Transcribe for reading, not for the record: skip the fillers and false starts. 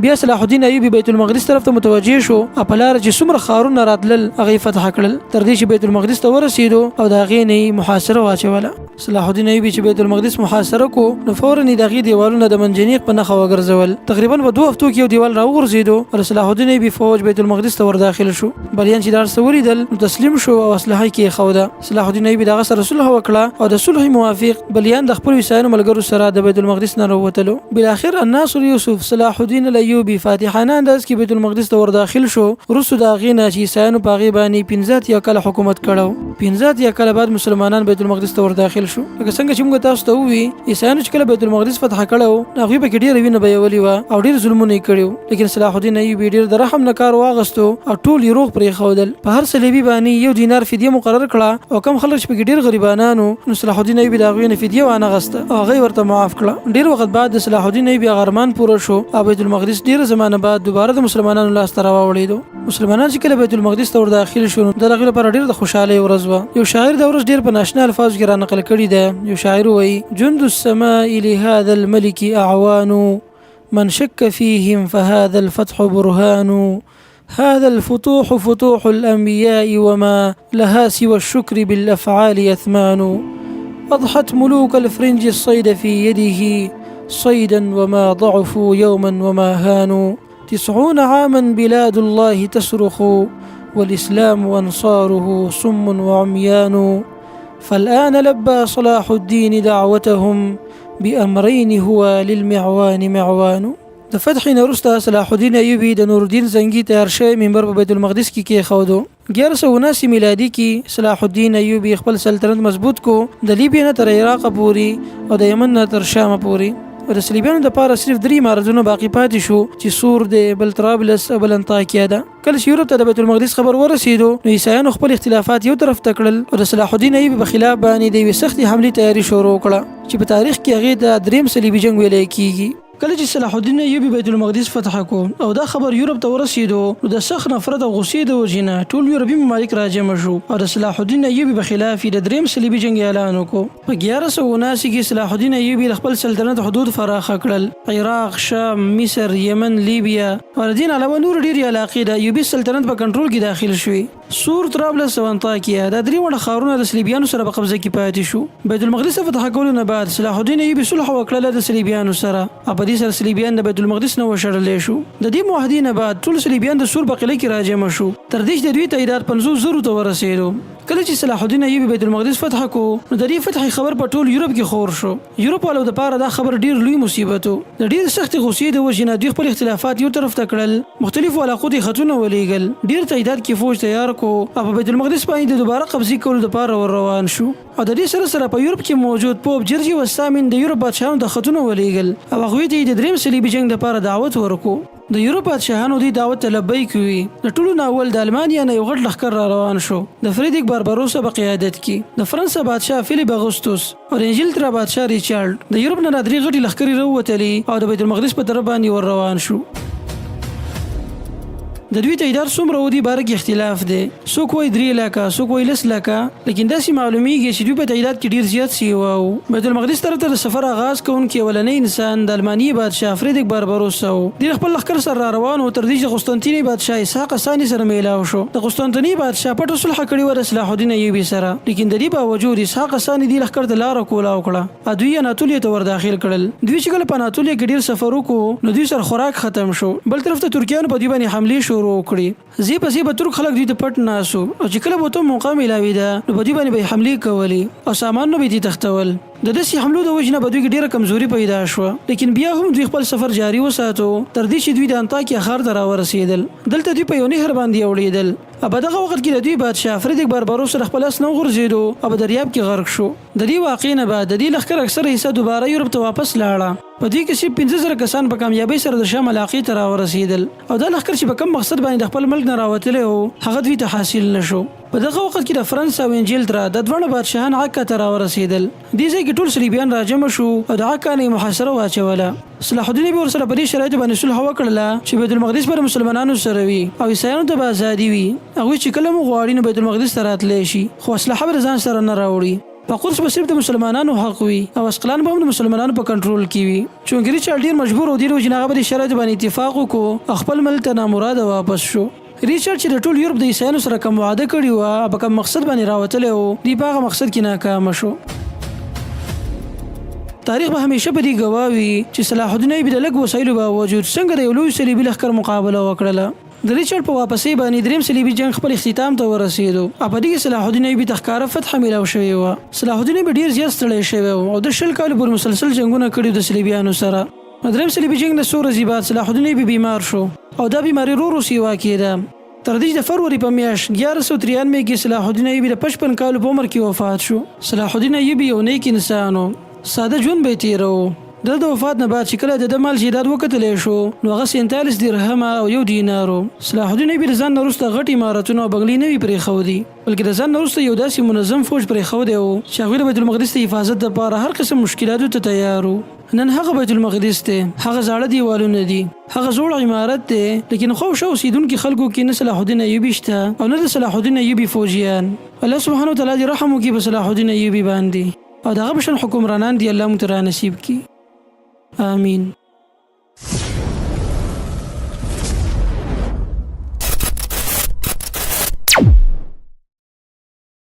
بیا صلاح الدین ایوبي بیت المقدس طرف ته متوجه شو او په لاره چې څومره ښارونه راتلل هغه یې فتح کړل، تر دې چې بیت المقدس ته ورسېدو او د هغې نه یې محاصره واچوله. صلاح الدین ایوبي چې بیت المقدس محاصره کو نو فورا یې د هغې دیوالونه د منجنیق په نښه وګرځول. تقریبا په 2 هفتو کې یو دیوال راوغورځېدو او د صلاح الدین ایوبي فوج بیت المقدس ته ورداخل شو. بلیان چې دا هر څه ولیدل نو تسلیم شو او اسلحه یې کېښوده. صلاح الدین ایوبي د هغه سره صلح وکړه او د صلح موافق بلیان د خپلو عیسایانو ملګرو سره د بیت المقدس نه راووتلو. بالاخر الناصر یوسف صلاح الدین الیوبي فاتحانه انداز کې بیت المقدس ته ورداخل شو. وروسته د هغې نه چې عیسایانو په هغې باندې 85 کاله حکومت کړی، 85 کاله بعد مسلمانان بیت المقدس ته ورداخل شو. لکه څنګه چې موږ تاسو ته ووی، عیسایانو چې کله بیت المقدس فتح کړی نو هغوی پکې ډېره وینه بهیولې وه او ډېر ظلمونه یې کړي وو، لیکن صلاح الدین ایوبي ډېر د رحم نه کار واغستو او ټول یې روغ پرېښودل. په هر صلیبي باندې 1 دینار فدیه مقرر کړه او کم خلک چې پکې ډېر غریبانان وو نو صلاح الدین ایوبي د هغوی نه فدیه وانه غسته او هغه یې ورته معاف کړه. ډېر وخت بعد د صلاح الدین ایوبي هغه ارمان پوره شو او بیت المقدس ډېره زمانه بعد دوباره د مسلمانانو لاس ته راواوړېدو. مسلمانان چې کله بیت المقدس ته ورداخل شو نو د هغوی لپاره ډېر د خوشحالۍ ورځ وه. یو شاعر دا ورځ ډېر په ناشنا الفاظو کې را نقل کړې ده. یو شاعر وایي: جند السماء لهذا الملك اعوان، من شك فيهم فهذا الفتح برهان، هذا الفتوح فتوح الأنبياء وما لها سوى الشكر بالأفعال أثمان، أضحت ملوك الفرنج الصيد في يده صيدا وما ضعفوا يوما وما هانوا، 90 عاما بلاد الله تصرخ والإسلام أنصاره صم وعميان، فالآن لبى صلاح الدين دعوتهم بأمرين هو للمعوان معوان. د فتح نه وروسته صلاح الدین ایوبي د نورالدین زنګي تیار شوی منبر په بیت المقدس کې کېښودو. 1179 میلادي کې صلاح الدین ایوبي خپل سلطنت مضبوط کو، د لیبیا نه تر عراق پورې او د یمن نه تر شامه پورې. او د صلیبیانو دپاره صرف 3 عمارتونه باقي پاتې شو چې سور دی، بل طرابلس او بل انطاکیا ده. کله چې یورپ ته د بیت المقدس خبر ورسېدو نو عیسایانو خپل اختلافات یو طرف ته کړل او د صلاح الدین ایوبي په خلاف باندې د یوې سختې حملې تیاري شروع کړه چې په تاریخ کې هغې ته دریم صلیبي جنګ ویلی کیږي. کله چې صلاح الدین ایوبي بیت المقدس فتح کو او دا خبر یورپ ته ورسېدو نو د سخت نفرت او غصې د وجې نه ټول یورپي ممالک راجمع شو او د صلاح الدین ایوبي په خلاف یې د دریم صلیبي جنګ اعلان وکړو. په 1179 کې صلاح الدین ایوبي د خپل سلطنت حدود فراخه کړل. عراق، شام، مصر، یمن، لیبیا او د دې نه علاوه نور ډېرې علاقې د ایوبي سلطنت په کنټرول کې داخل شوې. سور، طرابلس او انطاکیا دا درې واړه ښارونه د صلیبیانو سره په قبضه کې پاتې شو. بیت المقدس ته فتح کولو نه بعد صلاح الدین ایوبي صلح وکړله د صلیبیانو سره او په دې سره صلیبیان د بیت المقدس نه وشړلی شو. د دې معاهدې نه بعد ټول صلیبیان د سور په قلعه کې راجمع شو تر دې چې د دوی تعداد 50 زرو ته ورسېدو. کله چې صلاح الدین ایوبي بیت المقدس فتح کو نو د دې فتحې خبر په ټول یورپ کې خور شو. یورپ والو دپاره دا خبر ډیر لوی مصیبت و. د ډیر سختې غصې د وجې نه دوی خپل اختلافات یو طرف ته کړل، مختلفو علاقو ته خطونه ولیږل، ډیر تعداد کې فوج تیار کو او په بیت المقدس باندې د دوباره قبضې کولو دپاره ور روان شو. او د دې سره سره په یورپ کې موجود پوپ جرجي والثامن د یورپ بادشاهانو ته خطونه ولیږل او هغوی ته یې د دریم صلیبي جنګ دپاره دعوت ورکو. د یورپ بادشاهانو دې دعوت ته لبیک ووی. د ټولو نه اول د المانیا نه یو غټ لښکر را روان شو د فریدریک بارباروسا په قیادت کې، د فرانسه بادشاه فیلیپ اغوستوس او د انجلترا بادشاه ریچارډ. د یورپ نه را درې غټې لښکرې راووتلې او د بیت المقدس په طرف باندې ور روان شو. د دوی تعداد څومره و دې باره کې اختلاف دی، څوک وایي 3 لکه، څوک وایي 10 لکه، لیکن داسې معلومیږي چې دوی په تعداد کې ډیر زیات سیوا وو. بیت المقدس طرف ته د سفر آغاز کوونکی اولنی انسان د الماني بادشاه فریدریک بارباروسا و. دی خپل لښکر سره را روان و تر دې چې قسطنطیني بادشاه اسحاق ثاني سره میلاو شو. د قسطنطیني بادشاه پټه صلح کړې وه د صلاح الدین ایوبي سره، لیکن د دې باوجود اسحاق ثاني دې لښکر ته لاره کولاو کړه او دوی اناتولیا ته ورداخل کړل. دوی چې کله په اناتولیا کې ډیر سفر وکړو نو دوی سره خوراک ختم شو. بل طرف ته ترکیانو په دوی باندې حملې شروع کړې. ځای په ځای به ترک خلک دوی ته پټ ناست وو او چې کله به ورته موقع میلاویده نو په دوی باندې به یې حملې کولې او سامانونه به یې ترې تښتول. د داسې حملو د وجې نه په دوی کې ډیره کمزوري پیدا شوه، لیکن بیا هم دوی خپل سفر جاري وساتو تر دې چې دوی د انطاکیا ښار ته راورسیدل. دلته دوی په یو نهر باندې اوړېدل او په دغه وخت کې د دوی بادشاه فریدریک بارباروسا د خپل اس نه وغورځېدو او په دریاب کې غرق شو. د دې واقعې نه بعد د دې لښکر اکثره حصه دوباره یورپ ته واپس لاړه. په دوی کې صرف 5000 کسان په کامیابۍ سره د شام علاقې ته راورسېدل او دا لښکر چې په کوم مقصد باندې د خپل ملک نه راوتلی و هغه دوی ته حاصل نه شو. په دغه وخت کې د فرانس او انجلترا د دواړه بادشاهان عکا ته راورسېدل. دې ځای کې ټول صلیبیان راجمع شو او د عکا نه یې محاصره واچوله. صلاح الدین ایوبي ورسره په دې شرایطو باندې صلح وکړله چې بیت المقدس به د مسلمانانو سره وي او عیسایانو ته به ازادي وي. هغوی چې کله هم وغواړي نو بیت المقدس ته راتلی شي، خو اسلحه به د ځان سره نه راوړي. په قدس به صرف د مسلمانانو حق وي او عسقلان به هم د مسلمانانو په کنټرول کې وي. چونکه ریچارډ ډیر مجبور و، دې وجې نه هغه به دې شرایطو باندې اتفاق وکړو او خپل ملک ته نامراده واپس شو. ریچارډ چې د ټول یورپ د عیسایانو سره کوم وعده کړې وه او په کوم مقصد باندې راوتلی و، دی په هغه مقصد کې ناکامه شو. تاریخ به همیشه په دې ګواه وي چې صلاح الدین ایوبي د لږ وسایلو باوجود څنګه د یو لوی صلیبي لښکر مقابله وکړله. د ریچارډ په واپسۍ باندې دریم صلیبي جنګ خپل اختتام ته ورسیدو او په دې کې صلاح الدین ایوبي ته ښکاره فتحه میلاو شوې وه. صلاح الدین ایوبي ډیر زیات ستړی شوی و او ده 20 کالو پورې مسلسل جنګونه کړي وو د صلیبیانو سره. د دریم صلیبي جنګ نه څو ورځې بعد صلاح الدین ایوبي بیمار شو او دا بیماري ورو ورو سیوا کیده تر دې چې د فروري په میاشت 1193 کې صلاح الدین ایوبي د 55 کالو په عمر کې وفات شو. صلاح الدین ایوبي یو نیک انسان و، ساده ژوند به یې تیروو. د ده د وفات نه بعد چې کله د ده مال جیداد وکتلی شو نو هغه 47 درهمه او یو دینار و. صلاح الدین ایوبي د ځان نه وروسته غټ امارتونه او بنګلې نه وي پرېښودي، بلکې د ځان نه وروسته یو داسې منظم فوج پرېښودی و چې هغوی د بیت المقدس د حفاظت لپاره هر قسم مشکلاتو ته تیار وو. نن هغه بیت المقدس دی، هغه زاړه دیوالونه دي، هغه زوړ عمارت دی، لیکن خو شا اوسیدونکي خلکو کې نه صلاح الدین ایوبي شته او نه د صلاح الدین ایوبي فوجیان. الله سبحانه وتعالی دې رحم وکړي په صلاح الدین ایوبي باندې او د هغه په شان حکمرانان دې الله موږ ته را نصیب کړي. آمین.